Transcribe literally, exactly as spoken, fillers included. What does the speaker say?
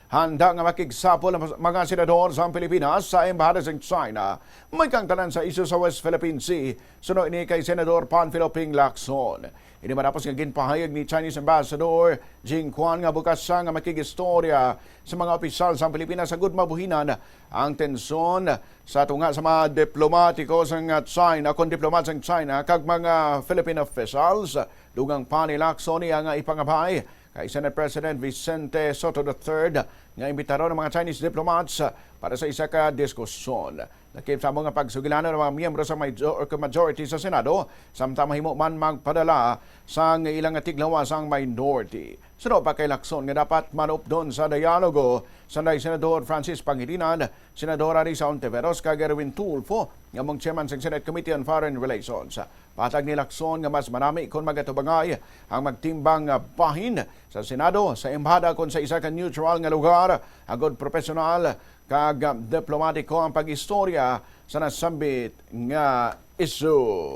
Handa nga makigsapol ang mga senador sa Pilipinas sa Embahada sa China, may kaangtanan sa isyu sa West Philippine Sea, suno ini kay Senador Panfilo Ping Lacson. Ini matapos nga ginpahayag ni Chinese Ambassador Jing Quan nga bukas siya nga makig-istorya sa mga opisyal sa Pilipinas agud mabuhinan ang tensyon sa tunga sa mga diplomatiko sang China, kon diplomat sang China kag mga Philippine officials. Dugang pa ni Lacson iya nga ipangabay kay Senate President Vicente Sotto the third nga imbitaron ang mga Chinese diplomats para sa isa ka diskusyon. Lakip sa amo nga pagsugilanon ang mga miyembro sa major-, majority sa Senado, samtang mahimo man magpadala sang ilang tiglawas ang minority. Suno pa kay Lacson nga dapat manupdon sa dialogo sanday Senador Francis Pangilinan, Senadora Risa Ontiveros kag Erwin Tulfo nga among chairman sang Senate Committee on Foreign Relations. Patag ni Lacson nga mas manami kon magatubangay ang magtimbang nga bahin sa Senado, sa Embahada kon sa isa ka neutral nga lugar, agod profesional kag diplomatiko ang pag-istorya sa nasambit nga isyu.